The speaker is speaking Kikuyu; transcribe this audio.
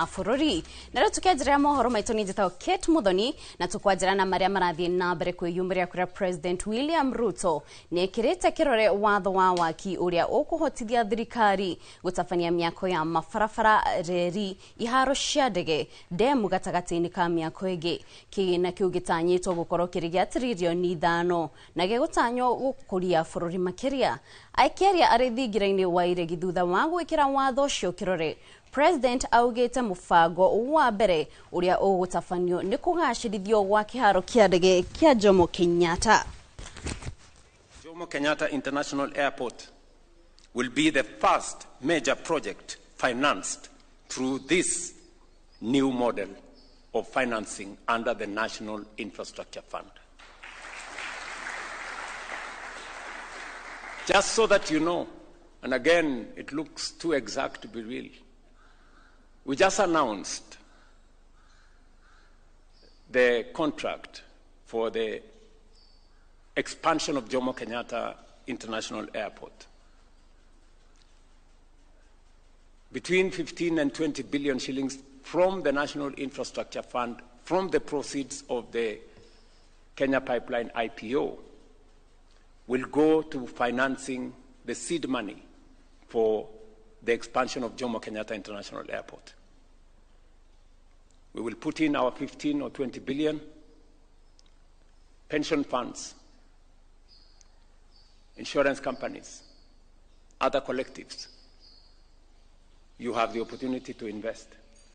Bũrũri na rĩu tũkĩanjĩrĩra mohoro maitũ nĩ njĩtagwo Kate Muthoni na tũkwanjĩra na marĩa marathiĩ na mbere kwĩyumĩria kũrĩa President William Ruto nĩ ekĩrĩte kĩrore watho wa waki ũrĩa ũkũhotithia thirikari gũtabania mĩako ya mabarabara, reri, iharo cia ndege, ndemu gatagatĩ-inĩ ka mĩako ĩngĩ. Kĩgĩna kĩu gĩtanyĩtwo gũkorwo kĩrĩ gĩa tiririoni 5 na gĩgũtanywo gũkũria bũrũri makĩria. Akĩaria arĩ thingira-inĩ wa iregi thutha wa gwĩkĩra watho ũcio kĩrore, President augĩte mũbango wa mbere ũrĩa ũgũtabanio nĩ kũgacĩrithio gwa kĩharo kĩa ndege kĩa Jomo Kenyatta. Jomo Kenyatta International Airport will be the first major project financed through this new model of financing under the National Infrastructure Fund. Just so that you know, and again, it looks too exact to be real, we just announced the contract for the expansion of Jomo Kenyatta International Airport. Between 15 and 20 billion shillings from the National Infrastructure Fund, from the proceeds of the Kenya Pipeline IPO, will go to financing the seed money for the expansion of Jomo Kenyatta International Airport. We will put in our 15 or 20 billion, pension funds, insurance companies, other collectives. You have the opportunity to invest.